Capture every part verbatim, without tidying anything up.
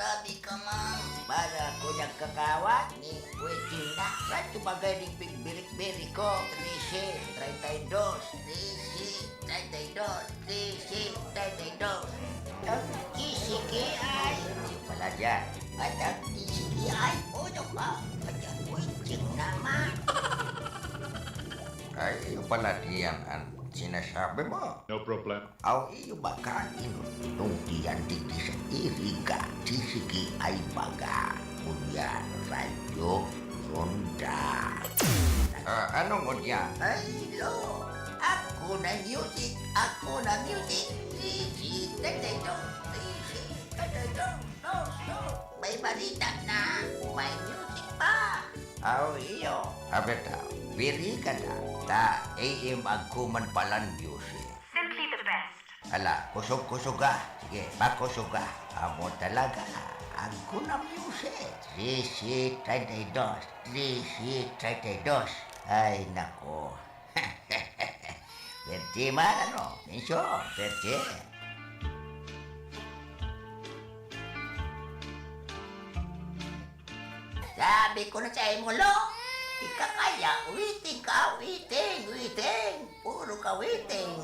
Sabi ka man, para ako nagkakawat ni Kuya Ching na. Saan tumagay ning pigbirik-birik ko? Trese, treinta y dos, trese, treinta y dos, trese, treinta y dos. Ang T C K I. Yung pala dyan. At ang T C K I, uno pa. At ang Kuya Ching naman. Ay, yung pala diyan ang sinasabi mo. No problem. Aw, iyo ba ka inunong diyan digdi sa Iriga, T C K I baga, ngunyan, Radyo Ronda. Ah, anong ngunyan? Ay, lo, ako na music, ako na music. Easy, tatay, no, easy, tatay, no, no, no. May balita na, may music pa. Aw, iyo. Abi ta, biri ka na. Ta, A M agko man palan music. Simply the best. Ala, kusog-kusog ka. Sige, pakusog ka. Amo talaga. Agko na music. Trese treinta y dos. Trese treinta y dos. Ay, nako. Pwerte man, ano? Mensyo, pwerte. Sabi ko na sa imo, lo, ika kaya, waiting ka, waiting, waiting. Puro ka waiting.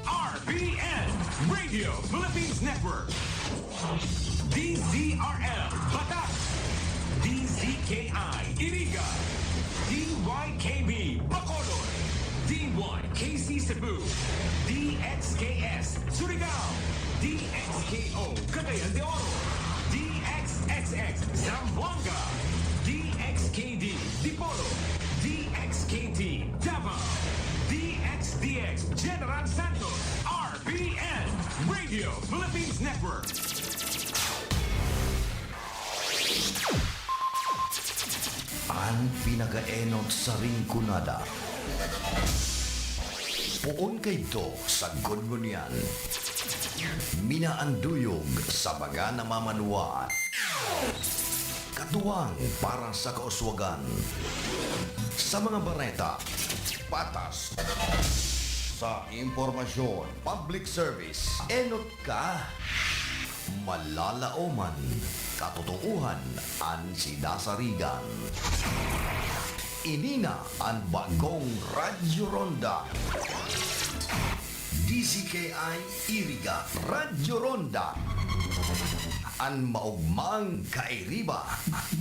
R P N, Radio Philippines Network. D Z R L, Batak. D Z K I, Iriga. D Y K B, Bacolod. D Y K C Cebu. D X K S, Surigao. D X K O, Cagayan de Oro. D X X X, Zamboanga. D X K D, Dipolog. D X K T, Davao. D X D X, General Santos. R P N, Radio Philippines Network. An pinakaenot sa Rinconada. Poon kaidto sa Gunggunian. Minaanduyog sa mga namamanwaan. Katuwang para sa kauswagan. Sa mga bareta, patas. Sa impormasyon, public service, enot ka. Malalaoman, katotoohan, an sidasarigan. Ini na an bagong Radyo Ronda. D Z K I Iriga, Radyo Ronda. An maogmang kairiba,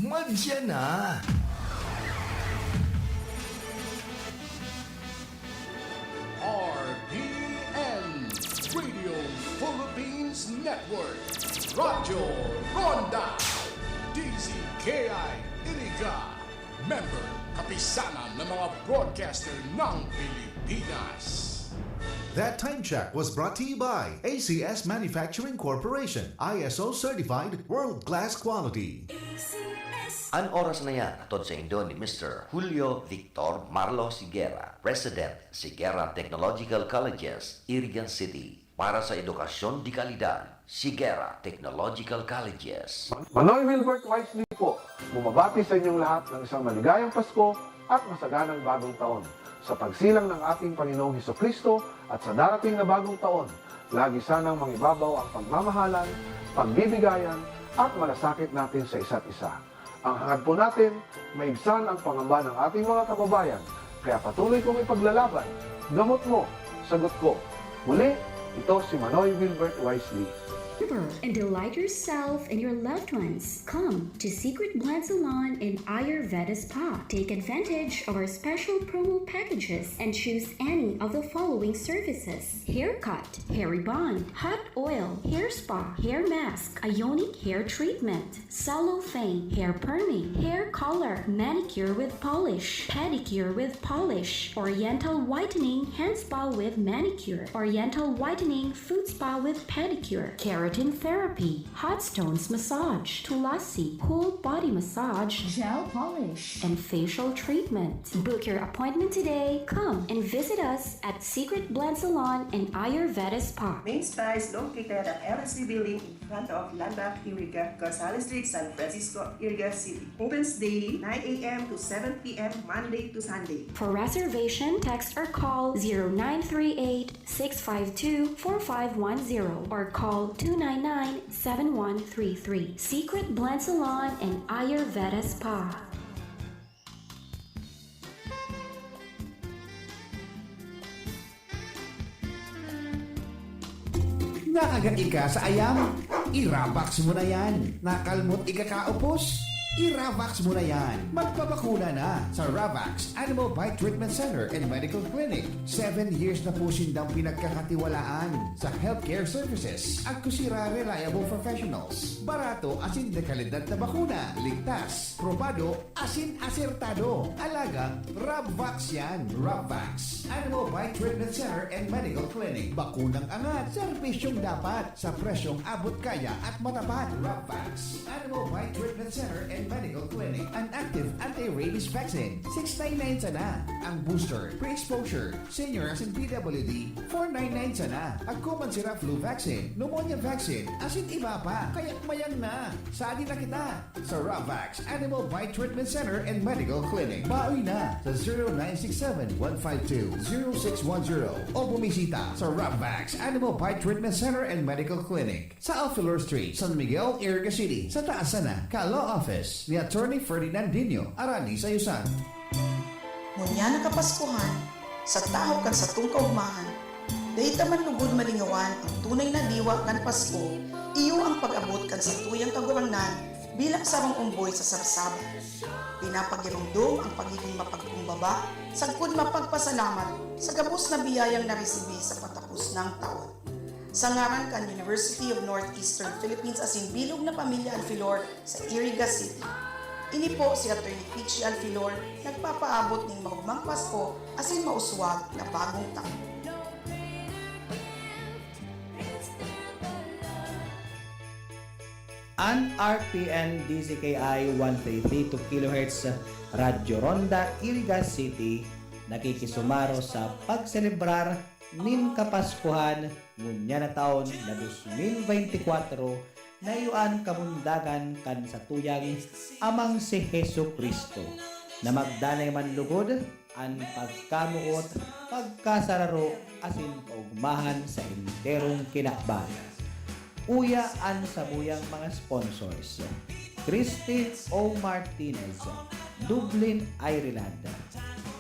madya na. R P N, Radio Philippines Network, Radyo Ronda, D Z K I Iriga, member, kapisanan ng mga broadcaster ng Pilipinas. That time check was brought to you by A C S Manufacturing Corporation, I S O certified, world-class quality. An oras na yan, hatod saindo ni Mister Julio Victor Marlo Siguera, President, Siguera Technological Colleges, Irigan City. Para sa edukasyon de kalidad, Siguera Technological Colleges. Manoy Wilbert Wisely po, bumabati sa inyong lahat ng isang maligayang Pasko at masaganang Bagong Taon. Sa pagsilang ng ating Panginoong Hesukristo at sa darating na Bagong Taon, lagi sanang mangibabaw ang pagmamahalan, pagbibigayan, at malasakit natin sa isa't isa. Ang hangad po natin, maibsan ang pangamba ng ating mga kababayan. Kaya patuloy kong ipaglalaban. Gamot mo, sagot ko. Muli, ito si Manoy Wilbert Wisely. Remember and delight yourself and your loved ones. Come to Secret Blend Salon and Ayurveda Spa. Take advantage of our special promo packages and choose any of the following services: haircut, hair rebond, hot oil, hair spa, hair mask, ionic hair treatment, cellophane, hair perming, hair color, manicure with polish, pedicure with polish, oriental whitening, hand spa with manicure, oriental whitening, foot spa with pedicure, keratin Curtain therapy, hot stones massage, tulasi, whole body massage, gel polish, and facial treatment. Book your appointment today. Come and visit us at Secret Blend Salon and Ayurveda Spa. Main Spa is located at L S C Building in front of Landmark Iriga, Gonzales Street, San Francisco, Iriga City. Opens daily, nine a m to seven p m, Monday to Sunday. For reservation, text or call zero nine three eight, six five two, four five one zero or call two nine nine, seven one three three. Secret Blend Salon and Ayurveda Spa. Nakagat ika sa ayam? I-Ravax mo na yan. Nakalmot ika kaupos? I-Ravax mo na yan. Magpabakuna na sa Ravax Animal Bite Treatment Center and Medical Clinic. Seven years na po sindang pinagkakatiwalaan sa healthcare services. Agko sira reliable professionals. Barato asin dekalidad na bakuna. Ligtas, probado, asin asertado. Alagang Rabvax yan. Rabvax Animal Bite Treatment Center and Medical Clinic. Bakunang angat, serbisyong dapat, sa presyong abot kaya at matapat. Rabvax Animal Bite Treatment Center and Medical Clinic. An active anti-rabies vaccine, six nine nine sana. Ang booster, pre-exposure, senior asin P W D, four nine nine sana. Agko man sira flu vaccine, pneumonia vaccine, asin iba pa. Kaya mayang na. Sadi na kita sa Ravax Animal Bite Treatment Center and Medical Clinic. Baoy na sa zero nine six seven, one five two, zero six one zero o bumisita sa Ravax Animal Bite Treatment Center and Medical Clinic sa Alfilor Street, San Miguel, Iriga City, sa taas sana ka Law Office ni Attorney Ferdinand Dino Arani Sayusan. Ngunyan na Kapaskuhan, sa tahaw kan satong kaogmahan, dai ta man lugod malingawan ang tunay na diwa kan Pasko, iyo ang pag-abot kan satuyang Kagurangnan bilang sarong omboy sa sabsaban. Pinapagiromdom ang pagigin mapagkumbaba sagkod mapagpasalamat sa gabos na biyayang naresibi sa patapos nang taon. Sa ngaran kan University of Northeastern Philippines asin bilog na pamilya Anfilor sa Iriga City. Ini po si Attorney Peachy Anfilor nagpapaabot nin maogmang Pasko asin mauswag na bagong taon. An R P N D Z K I one three three two kilohertz Radyo Ronda, Iriga City, nakikisumaro sa pagselebrar nin Kapaskuhan ngunyan na taon na dos mil beintikwatro na iyo an kabundagan kan satuyang Amang si Jesu-Cristo, na magdanay man lugod an pagkamoot, pagkasararo, asin kaogmahan sa enterong kinaban. Uya an samuyang mga sponsors, Christy O. Martinez, Dublin, Ireland,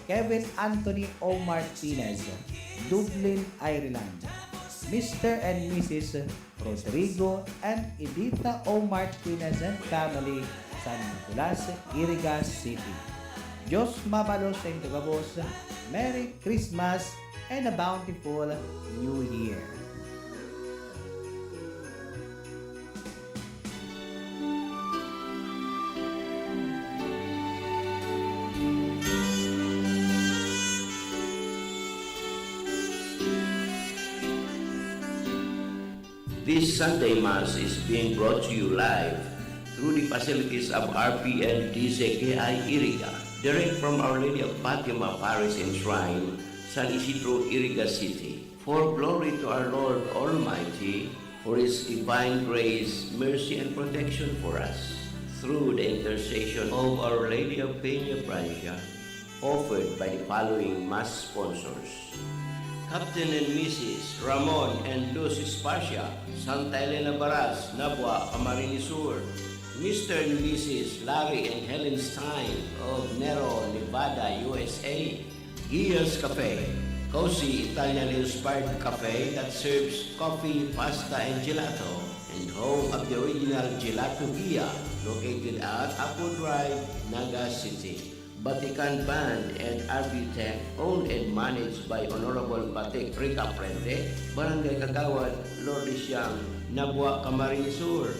Kevin Anthony O. Martinez, Dublin, Ireland, Mister and Missus Rodrigo and Editha O. Martinez and family, San Nicolas, Iriga City. Diyos mabalos sa indo gabos, Merry Christmas and a bountiful New Year! This Sunday Mass is being brought to you live through the facilities of R P N D Z K I Iriga, direct from Our Lady of Fatima Parish and Shrine, San Isidro, Iriga City. For glory to our Lord Almighty, for His divine grace, mercy, and protection for us, through the intercession of Our Lady of Peña Francia, offered by the following Mass sponsors: Captain and Missus Ramon and Luz Esparcia, Santa Elena Baras, Nabua, Camarines Sur; Mister and Missus Larry and Helen Stein of Nero, Nevada, U S A; Gia's Cafe, cozy Italian-inspired cafe that serves coffee, pasta, and gelato, and home of the original Gelato Gia, located at Apo Drive, Naga City. Batikan Band and R V Tech, owned and managed by Honorable Batik Rica Prende, Barangay Kagawad, Lourdes Siang, Nabua, Camarines Sur.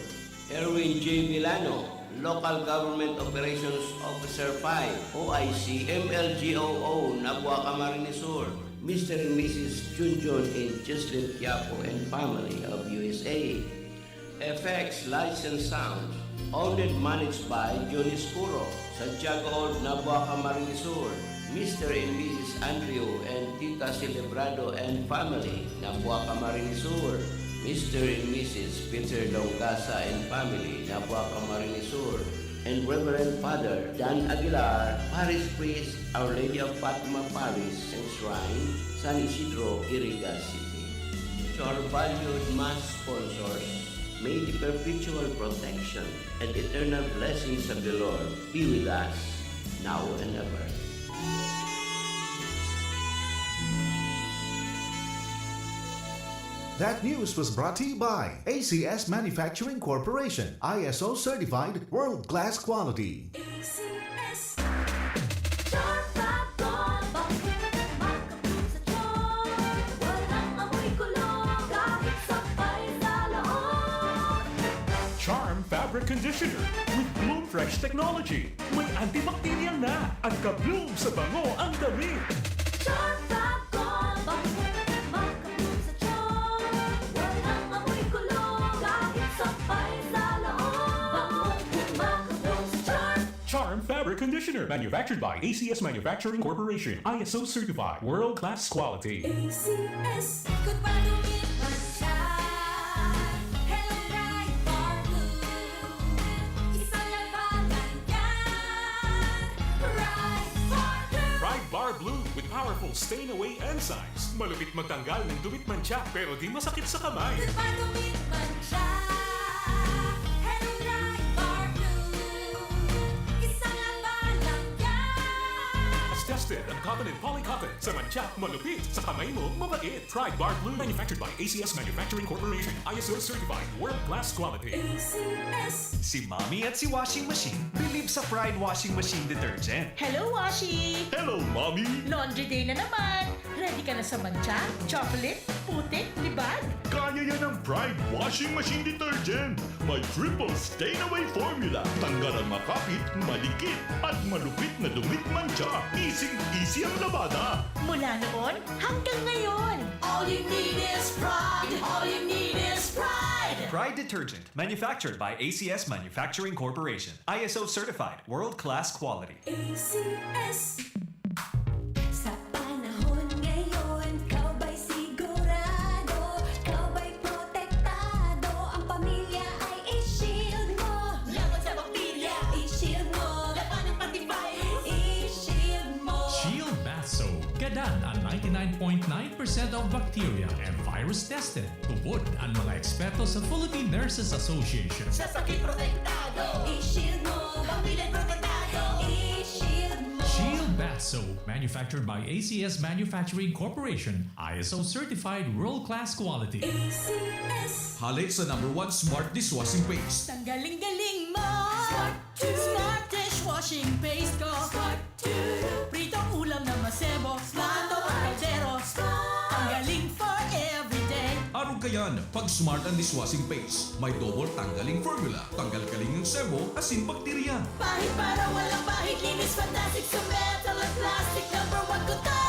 Erwin J. Villano, Local Government Operations Officer five, O I C, M L G O O, Nabua, Camarines Sur. Mister and Missus Junjun and Jocelyn Quiapo and family of U S A. F X Lights and Sound, owned and managed by Johnny Scuro, Santiago Old, Nabuaca, Camarines Sur, Mister and Missus Andrew and Tita Celebrado and family, Nabuaca, Camarines Sur, Mister and Missus Peter Longasa and family, Nabuaca, Camarines Sur, and Reverend Father Dan Aguilar, Parish Priest, Our Lady of Fatima Parish and Shrine, San Isidro, Iriga City. To our valued mass sponsors, may the perpetual protection and eternal blessings of the Lord be with us now and ever. That news was brought to you by A C S Manufacturing Corporation, I S O certified, world-class quality. A C S Charm Fab Gold, bangkong makabloom sa charm. Walang amoy kulog, kahit sampay sa loob. Charm Fabric Conditioner with Bloom Fresh Technology. May antibacterial na at ka-bloom sa bango ang damit. Charm Fab Gold, bangkong makabloom sa charm. Walang amoy kulog, kahit sampay sa loob. Bangkong makabloom sa charm. Charm Fabric Conditioner, manufactured by A C S Manufacturing Corporation, I S O certified, world-class quality. A C S. Goodbye to me, Mancha. Hello, Pride Bar Blue. Isang labanan yan. Pride Bar Blue. Pride Bar Blue with powerful stain away enzymes. Malupit magtanggal ng dumit mancha pero di masakit sa kamay. Goodbye to me, Mancha. Hello, Pride Bar Blue. Isang labanan yan. Tested ang cotton and polycotton. Sa mancha, malupit. Sa kamay mo, mabait. Pride Bar Blue. Manufactured by A C S Manufacturing Corporation. I S O certified. World class quality. A C S. Si Mommy at si Washing Machine bilib sa Pride Washing Machine Detergent. Hello, Washi! Hello, Mommy! Laundry day na naman! Ready ka na sa mancha, chocolate, putik, libag? Kaya yan ng Pride Washing Machine Detergent! May triple stain away formula. Tanggal ang makapit, malikit, at malupit na dumit mancha. Easy-easy ang labada. Mula noon hanggang ngayon! All you need is pride. All you need is pride. Pride Detergent, manufactured by A C S Manufacturing Corporation. I S O certified, world-class quality. A C S. Sa panahon ngayon, ikaw ba'y sigurado? Ikaw ba'y protektado? Ang pamilya ay i-shield mo. Laban sa bakterya, i-shield mo. Laban ng antivirus, i-shield mo. Shield Bath Soap. Gadan ang ninety-nine point nine percent of bacteria and virus tested. Tubod ang mga eksperto sa Philippine Nurses Association. Sa sakit protektado, i-shield mo. Pamilya protektado, i-shield mo. Shield Bath Soap, manufactured by A C S Manufacturing Corporation, I S O certified world-class quality. A C S. Hale sa number one smart dishwashing paste. Tanggaling-galing mo! Smart two. Smart dishwashing paste ko! Smart two. Pritong ulam na masebo, plato at kaldero. Tanggaling for everyday. Arog kayan, pag smart ang dishwashing paste. May double tanggaling formula. Tanggal kaling ng sebo, asin bakterya. Pahid para walang pahid, linis fantastic sa metal at plastic. Number one ko to.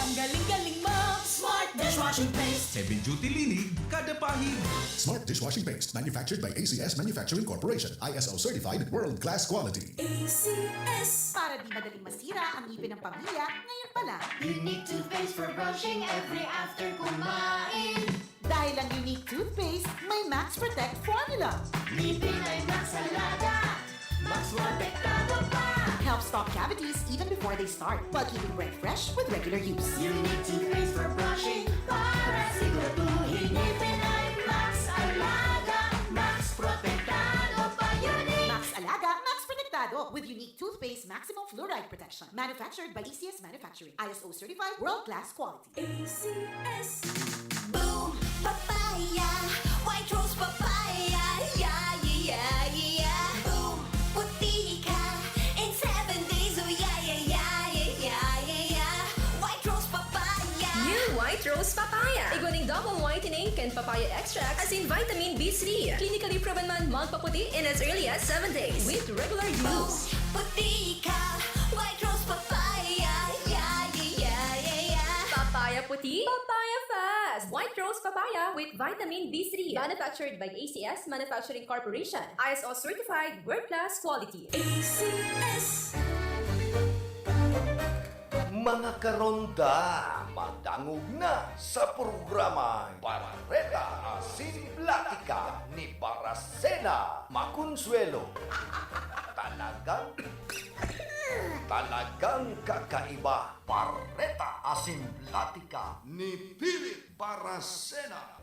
Tanggaling-galing mo! Smart dishwashing paste. Heavy duty linig, kada pahid. Smart dishwashing paste, manufactured by A C S Manufacturing Corporation, I S O certified, world-class quality. A C S. Para di madaling masira ang ngipin ng pamilya, ngayon pa lang. Unique toothpaste for brushing every after kumain. Dahil ang Unique Toothpaste may Max Protect Formula. Ngipin ay Max Alaga. Max Protektado pa. Helps stop cavities even before they start, while keeping breath fresh with regular use. Unique toothpaste for brushing para siguraduhin ngipin ay Max Alaga. Max Protektado pa, Unique. Max Alaga, Max Protektado with Unique Toothpaste Maximum Fluoride Protection. Manufactured by A C S Manufacturing. I S O certified, world-class quality. A C S. Boom! Papaya! White Rose Papaya! Yeah, yeah, yeah, yeah! Boom! Puti ka in seven days! Oh, yeah, yeah, yeah, yeah, yeah, yeah, yeah! White Rose Papaya! New White Rose Papaya. Igwa ning double whitening kan papaya extract asin vitamin B three. Clinically proven man magpaputi in as early as seven days with regular use. Puti ka! White Rose Papaya! Yeah, yeah, yeah, yeah, yeah! Papaya puti, papaya fast. White Rose Papaya with Vitamin B three. Manufactured by A C S Manufacturing Corporation. I S O certified, world-class quality. A C S. Mga karonda, madangog na sa programang Bareta Asin Platika ni Baracena Maconsuelo. Talagang, talagang kakaiba. Bareta Asin Platika ni Philip Baracena.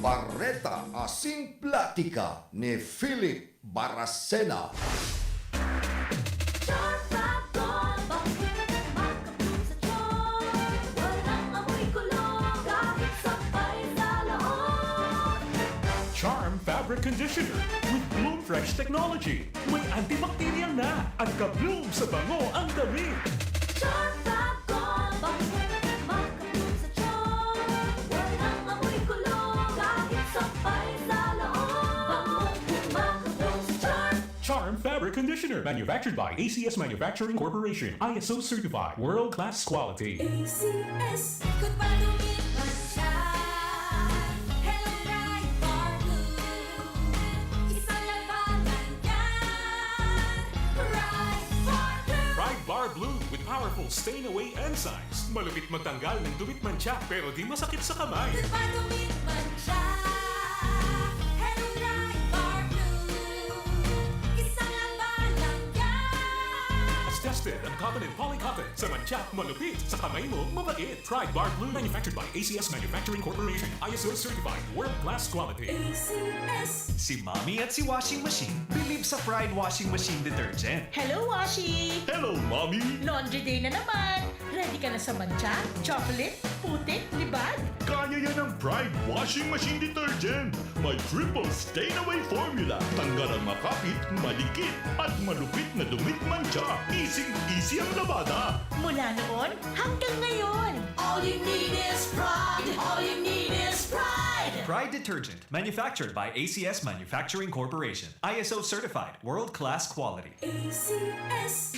Bareta asin platika ni Philip Baracena. Charm Fab Gold, bakit makabloom sa charm? Walang amoy kulo, kahit sampay sa loob. Charm Fabric Conditioner with Bloom Fresh Technology. May antibacterial na at ka-bloom sa bango ang damit. Charm Fab Gold, bakit makabloom sa charm? Walang amoy kulo, kahit sampay sa loob. Bangong makabloom sa charm. Charm Fabric Conditioner, manufactured by A C S Manufacturing Corporation, I S O certified, world-class quality. A C S. Kung padungit man siya, Hello Bright Bar Blue. Isang labanan yan. Bright Bar Blue. Pride Bar Blue with powerful stain away enzymes. Malupit magtanggal ng dumi at mantsa pero di masakit sa kamay. Kung padungit man siya, Hello Bright Bar Blue. Isang labanan yan. Tested ang cotton and poly cotton sa mantsa, malupit, sa kamay mo, mabait. Pride Bar Blue, manufactured by A C S Manufacturing Corporation, I S O certified, world-class quality. A C S. Si Mommy at si Washing Machine believe sa Pride Washing Machine Detergent. Hello, Washi! Hello, Mommy! Laundry day na naman! Ready ka na sa mantsa, chocolate, putik, libag? Kaya yan ng Pride Washing Machine Detergent. May triple stain away formula. Tanggal ang makapit, madikit, at malupit na dumi at mantsa. Easy-easy ang labada. Mula noon hanggang ngayon! All you need is pride. All you need is pride. Pride Detergent, manufactured by A C S Manufacturing Corporation. I S O certified, world-class quality. A C S.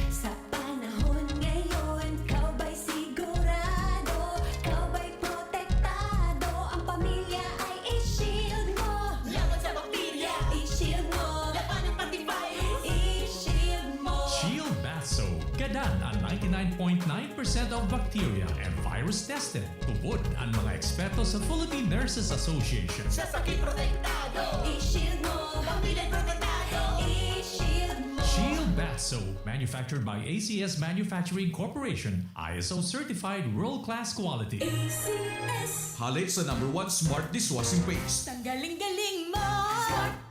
Sa panahon ngayon, ikaw ba'y sigurado? Ikaw ba'y protektado? Ang pamilya ay i-shield mo. Laban sa bakterya, i-shield mo. Laban ng antivirus, i-shield mo. Shield Bath Soap. Gadan ang ninety-nine point nine percent of bacteria and virus tested. Tubod ang mga eksperto sa Philippine Nurses Association. Sa sakit protektado, i-shield mo. Pamilya protektado, i-shield mo. Shield Bath Soap, manufactured by A C S Manufacturing Corporation, I S O certified world-class quality. A C S. Hale sa number one smart dishwashing paste. Tanggaling-galing mo!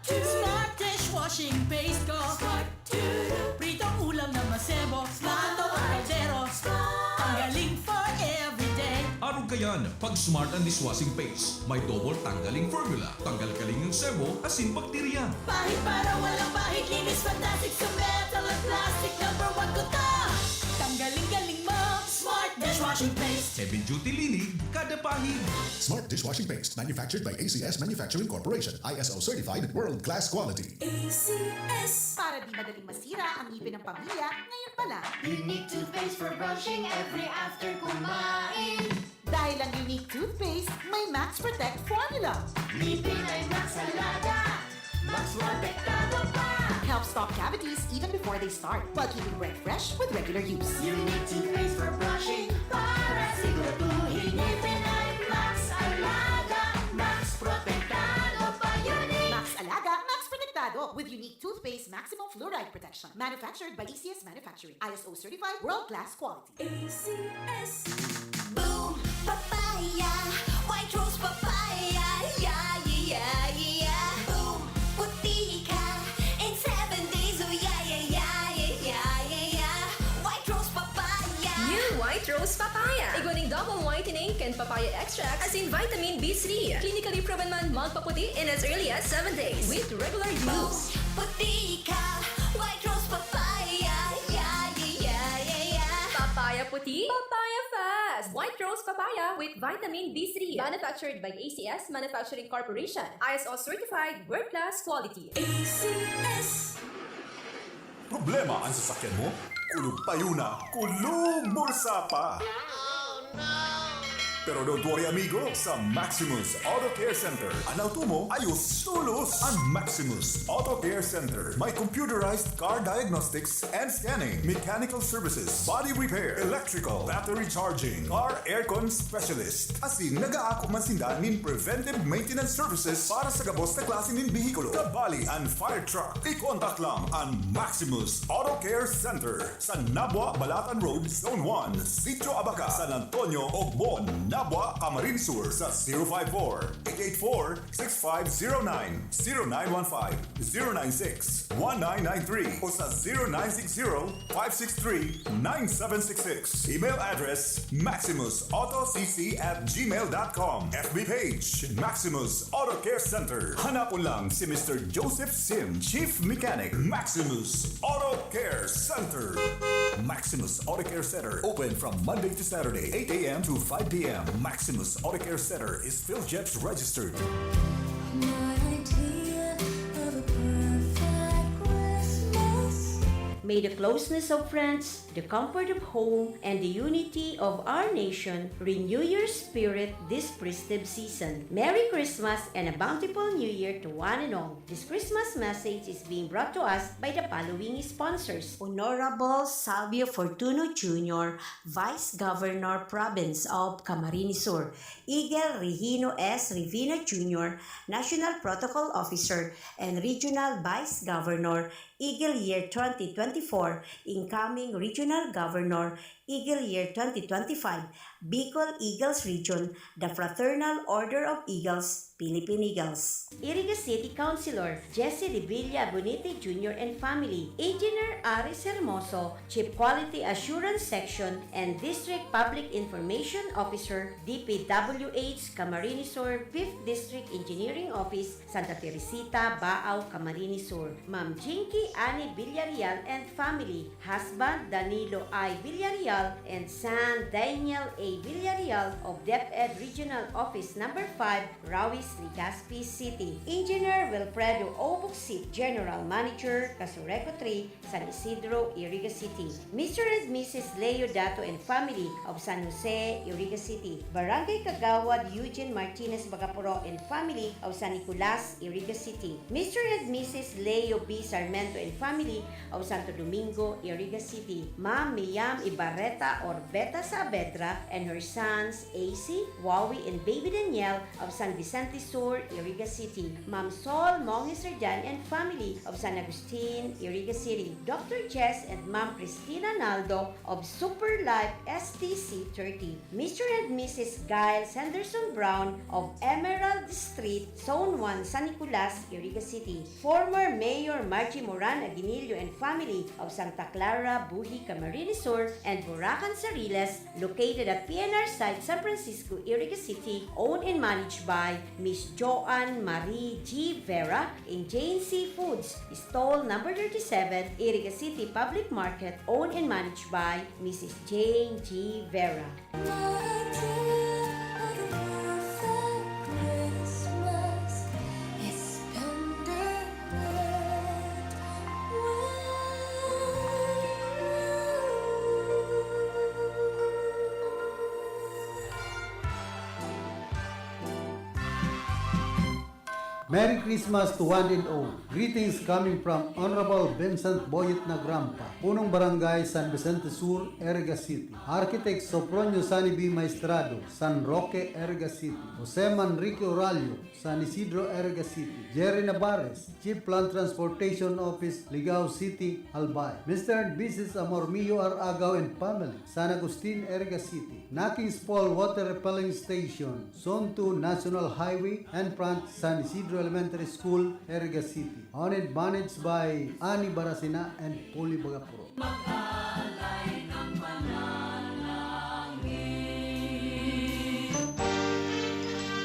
Smart dishwashing paste ko! Pritong ulam na masebo, plato at kaldero. Tanggaling for everyday. Arog kayan, pag smart ang dishwashing paste. May double tanggaling formula. Tanggal kaling ang sebo, asin bakterya. Pahid para walang pahid, linis fantastic sa metal at plastic. Number one ko to! Tanggaling-galing mo! Smart dishwashing paste! Heavy duty linig, kada pahid. Smart dishwashing paste, manufactured by A C S Manufacturing Corporation, I S O certified, world-class quality. A C S. Para di madaling masira ang ngipin ng pamilya, ngayon pa lang. Unique toothpaste for brushing every after kumain. Dahil ang Unique Toothpaste may Max Protect Formula. Ngipin ay Max Alaga, Max Protektado pa. Helps stop cavities even before they start, while keeping breath fresh with regular use. Unique toothpaste for brushing para siguraduhin ngipin ay Max Alaga, Max Protektado pa. Unique! Max Alaga, Max Protektado with Unique Toothpaste Maximum Fluoride Protection. Manufactured by A C S Manufacturing. I S O certified, world-class quality. A C S. Boom! Papaya! White Rose Papaya! Yeah, yeah, yeah, yeah! Boom! Puti ka in seven days! Oh, yeah, yeah, yeah, yeah, yeah, yeah! White Rose Papaya! New White Rose Papaya. Igwa nin double whitening kan papaya extract, asin vitamin B three. Clinically proven man magpaputi in as early as seven days with regular use. Puti ka! White Rose Papaya! Yeah, yeah, yeah, yeah, yeah! Papaya puti, papaya fast. White Rose Papaya with vitamin B three. Manufactured by A C S Manufacturing Corporation. I S O certified, world class quality. A C S. Problema an sasakyan mo? Kulog payo na, kulog bulsa pa! Pero don't worry, amigo, sa Maximus Auto Care Center, an auto mo ayos tolos! An Maximus Auto Care Center may computerized car diagnostics and scanning, mechanical services, body repair, electrical, battery charging, car aircon specialist. Asin nag-aako man sinda nin preventive maintenance services para sa gabos na klase nin behikulo, kabali an fire truck. I-contact lang an Maximus Auto Care Center sa Nabua, Balatan Road, Zone one, Sitio Abaca, San Antonio, Ogbo, Abwa, Camarines Sur sa zero five four, eight eight four, six five zero nine, zero nine one five, zero nine six, one nine nine three o sa zero nine six zero, five six three, nine seven six six. Email address, maximus auto c c at gmail dot com. F B page, Maximus Auto Care Center. Hanapon lang si Mister Joseph Sim, Chief Mechanic, Maximus Auto Care Center. Maximus Auto Care Center, open from Monday to Saturday, eight a m to five p m. Maximus Auto Care Center is PhilGEPS registered. My idea of a perfect Christmas. May the closeness of friends, the comfort of home, and the unity of our nation renew your spirit this festive season. Merry Christmas and a bountiful New Year to one and all. This Christmas message is being brought to us by the following sponsors. Honorable Salvio Fortuno Junior, Vice Governor, Province of Camarines Sur. Eagle Regino S. Revino Junior, National Protocol Officer and Regional Vice Governor, Eagle Year twenty twenty-four, incoming Regional Governor, Eagle Year twenty twenty-five, Bicol Eagles Region, the Fraternal Order of Eagles, Philippine Eagles. Iriga City Councilor Jesse Revilla Bonete Junior and family, Engineer Aris Hermoso, Chief Quality Assurance Section and District Public Information Officer, D P W H, Camarines Sur, Fifth District Engineering Office, Santa Teresita, Baao, Camarines Sur, Ma'am Jinky Annie Villarreal and family, husband Danilo I. Villarreal and son Daniel A. Villarreal of DepEd Regional Office Number five, Rawis, Legazpi City. Engineer Wilfredo O. Bucsit, General Manager, Casureco three, San Isidro, Iriga City. Mister and Missus Leo Dato and family of San Jose, Iriga City. Barangay Kagawad Eugene Martinez Bagapuro and family of San Nicolas, Iriga City. Mister and Missus Leo B. Sarmento and family of Santo Domingo, Iriga City. Ma'am Miyam Ibarreta or Beta Saavedra and her sons, A C, Wawi, and baby Daniel of San Vicente Sur, Iriga City. Ma'am Sol Monge Serdan and family of San Agustin, Iriga City. Doctor Jess and Ma'am Christina Naldo of Super Life S T C thirty. Mister and Missus Guy Sanderson Brown of Emerald Street, Zone one, San Nicolas, Iriga City. Former Mayor Margie Moran Aguinillo and family of Santa Clara, Buhi, Camarines Sur, and Buracan, Sariles, located at P N R Site, San Francisco, Iriga City, owned and managed by Miss Joanne Marie G. Vera, and Jane Seafoods, Stall Number thirty-seven, Iriga City Public Market, owned and managed by Missus Jane G. Vera. My idea of a perfect Christmas is spending it with you. Merry Christmas to one and all. Greetings coming from Honorable Vincent Boyet Nagrampa, Punong Barangay San Vicente Sur, Iriga City. Architect Sopronio Sani B. Maestrado, San Roque, Iriga City. Jose Manrique Oralio, San Isidro, Iriga City. Jerry Navarez, Chief Land Transportation Office, Ligao City, Albay. Mister and Missus Amormio R. Agaw and family, San Agustin, Iriga City. Nakings Fall Water Refilling Station, Zone two National Highway, and front San Isidro Elementary School, Iriga City. Owned and managed by Ani Barasina and Poli Bagapuro.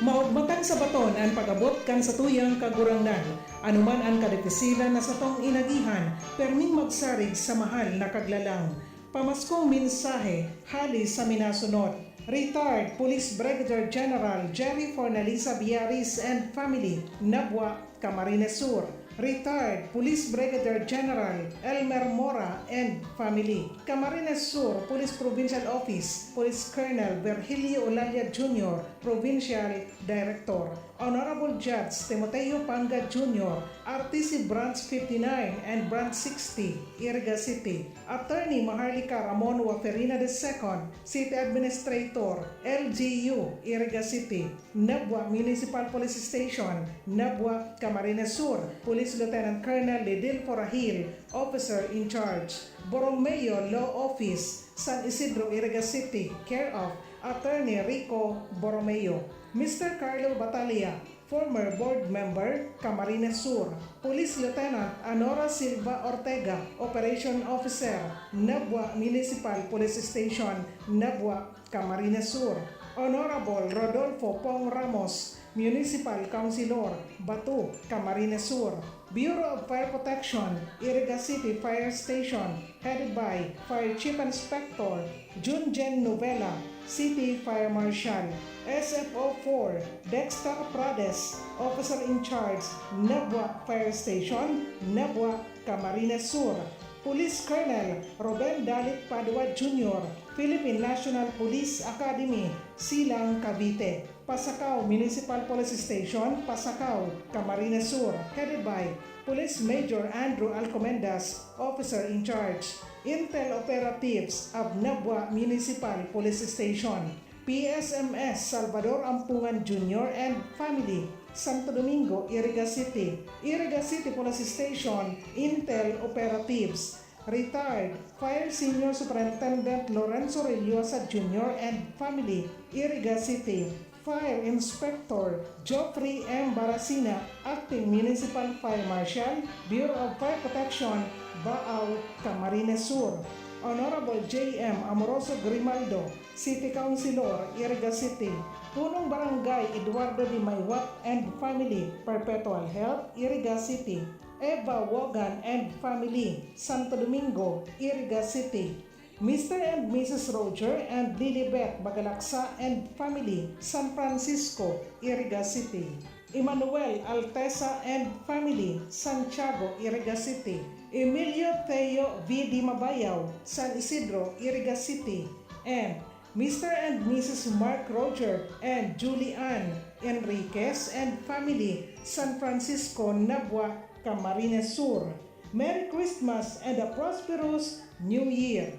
Maugmatan sa baton an pag-abot kan satuyang Kagurangnan. Anuman an kadifisilan na satong inagihan, perming magsarig sa mahal na Kaglalang. Pamaskong mensahe hale sa minasunod. Retired Police Brigadier General Jerry Fornalisa Biaris and family, Nabua, Camarines Sur. Retired Police Brigadier General Elmer Mora and family, Camarines Sur Police Provincial Office, Police Colonel Virgilio Olalla Junior, Provincial Director. Honorable Judge Timoteo Panga Junior, R T C Branch fifty-nine and Branch sixty, Iriga City. Attorney Maharlika Ramon Waferina the second, City Administrator, L G U, Iriga City. Nabua Municipal Police Station, Nabua, Camarines Sur, Police Lieutenant Colonel Ledil Forahil, Officer in Charge. Borromeo Law Office, San Isidro, Iriga City, care of Attorney Rico Borromeo, Mister Carlo Batalla, former board member, Camarines Sur, Police Lieutenant Anora Silva Ortega, Operation Officer, Nabua Municipal Police Station, Nabua, Camarines Sur, Honorable Rodolfo Pong Ramos, Municipal Councilor, Batu, Camarines Sur, Bureau of Fire Protection, Iriga City Fire Station, headed by Fire Chief Inspector Junjen Novela, City Fire Marshal, S F O four, Dexter Prades, Officer in Charge, Nabua Fire Station, Nabua, Camarines Sur, Police Colonel Ruben Dalit Padua Junior, Philippine National Police Academy, Silang, Cavite. Pasacao Municipal Police Station, Pasacao, Camarines Sur, headed by Police Major Andrew Alcomendas, Officer in Charge. Intel Operatives of Nabua Municipal Police Station, P S M S Salvador Ampungan Junior and family, Santo Domingo, Iriga City. Iriga City Police Station, Intel Operatives. Retired Fire Senior Superintendent Lorenzo Rellosa Junior and family, Iriga City. Fire Inspector Geoffrey M. Baracina, Acting Municipal Fire Marshal, Bureau of Fire Protection, Baao, Camarines Sur. Honorable J M Amoroso Grimaldo, City Councilor, Iriga City. Punong Barangay Eduardo de Maywat and family, Perpetual Health, Iriga City. Eva Wogan and family, Santo Domingo, Iriga City. Mister and Missus Roger and Lilibet Bagalaksa and family, San Francisco, Iriga City. Emmanuel Altesa and family, Santiago, Iriga City. Emilio Theo V. Di Mabayaw, San Isidro, Iriga City. And Mister and Missus Mark Roger and Julie Ann Enriquez and family, San Francisco, Nabua, Camarines Sur. Merry Christmas and a prosperous New Year!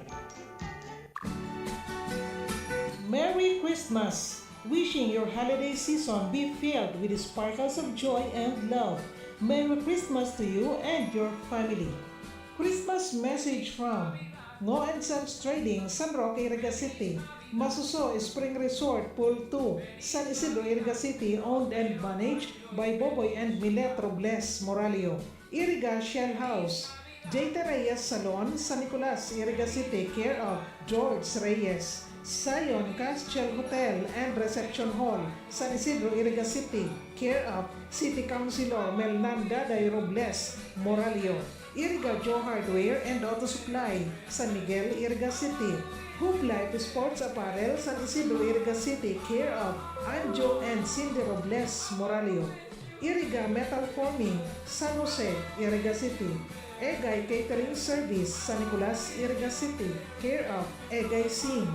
Merry Christmas! Wishing your holiday season be filled with the sparkles of joy and love. Merry Christmas to you and your family. Christmas message from Ngo and Sons Trading, San Roque, Iriga City. Masuso Spring Resort, Pool two, San Isidro, Iriga City, owned and managed by Boboy and Milet Robles Moralio. Iriga Shell House, J T Reyes Salon, San Nicolas, Iriga City, care of George Reyes. Zion Castle Hotel and Reception Hall, San Isidro, Iriga City, care of City Councilor Melnan Daday Robles Moralio. Iriga Joe Hardware and Auto Supply, San Miguel, Iriga City. Hoop Life Sports Apparel, San Isidro, Iriga City, care of Anjo and Cindy Robles Moralio. Iriga Metal Forming, San Jose, Iriga City. Egay Catering Service, San Nicolas, Iriga City, care of Egay Singh.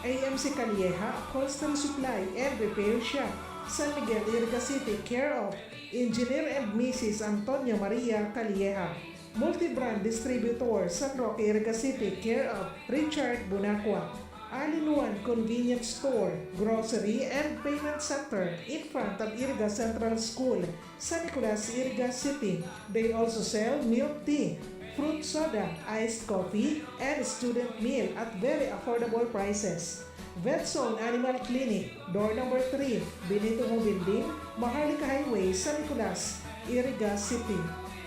A M C Calleja, Upholstery Supply and Repair Shop, San Miguel, Iriga City, care of Engineer and Missus Antonio Maria Calleja. Multi-brand distributor, San Roque, Iriga City, care of Richard Bunacua. All-in-one convenience store, grocery, and payment center in front of Iriga Central School, San Nicolas, Iriga City. They also sell milk tea, fruit soda, iced coffee, and student meal at very affordable prices. Vet Zone Animal Clinic, door number three, Benito Ho Building, Maharlika Highway, San Nicolas, Iriga City.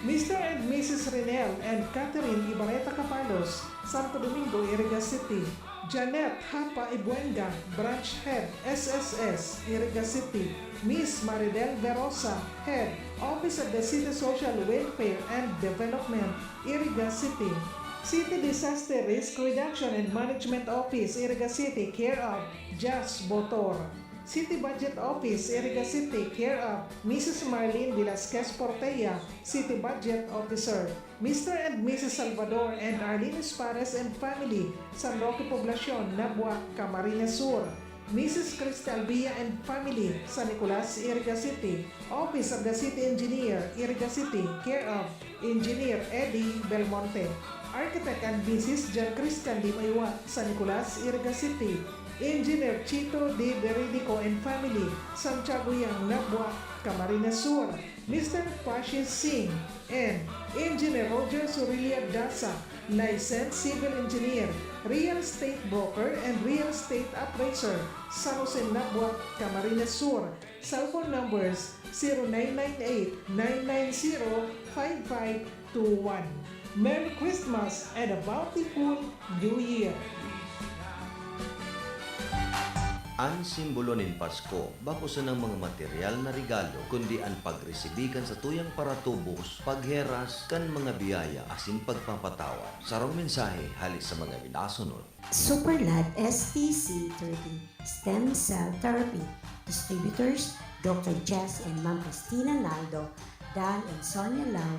Mister and Missus Renel and Catherine Ibareta Capalos, Santo Domingo, Iriga City. Janet Hapa Ibuenga, Branch Head, S S S, Iriga City. Miss Maridel Verosa, Head, Office of the City Social Welfare and Development, Iriga City. City Disaster Risk Reduction and Management Office, Iriga City, care of Jas Botor. City Budget Office, Iriga City, care of Missus Marlene Velasquez Portea, City Budget Officer. Mister and Missus Salvador and Arlene Espares and family, San Roque Poblacion, Nabua, Camarines Sur. Missus Cristal Villa and family, San Nicolas, Iriga City. Office of the City Engineer, Iriga City, care of Engineer Eddie Belmonte. Architect and Missus Jan Christian Dimaywa, San Nicolas, Iriga City. Engineer Chito D. Veridico and family, Santiago Yang, Nabua, Camarines Sur, Mister Pashi Singh, and Engineer Roger Surilia Dasa, Licensed Civil Engineer, Real Estate Broker, and Real Estate Appraiser, San Jose Nabua, Camarines Sur. Cellphone numbers, zero nine nine eight, nine nine zero, five five two one. Merry Christmas and a bountiful New Year! An simbolo nin Pasko, bako sanang mga material na regalo, kundi an pagresibi kan satuyang paratubos, pagheras kan mga biyaya asin pagpapatawad. Sarong mensahe hale sa mga minasunod. Superlad S T C thirty Stem Cell Therapy. Distributors, Doctor Jess and Ma'am Christina Naldo, Dan and Sonia Lau,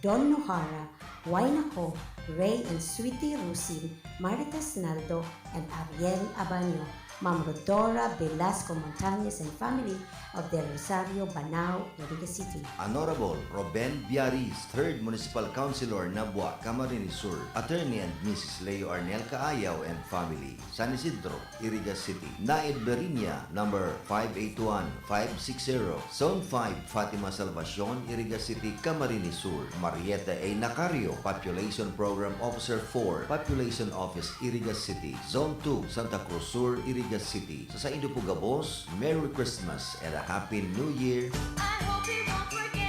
Don Nohara, Wayne Ako, Ray and Sweetie Rusin, Marites Naldo, and Ariel Abanyo, Ma'am Rodora Velasco Montañez and family of Del Rosario, Banao, Iriga City. Honorable Roben Biaris, Third Municipal Councilor, Nabua, Camarines Sur, Attorney and Missus Leo Arnel Caayaw and family, San Isidro, Iriga City. Naid Berinia, number five eight one, five six zero. Zone five, Fatima Salvacion, Iriga City, Camarines Sur. Marieta A. Nacario, Population Program Officer four, Population Office, Iriga City. Zone two, Santa Cruz Sur, Iriga City. Sa saindo po gabos, Merry Christmas and a Happy New Year! I hope you won't forget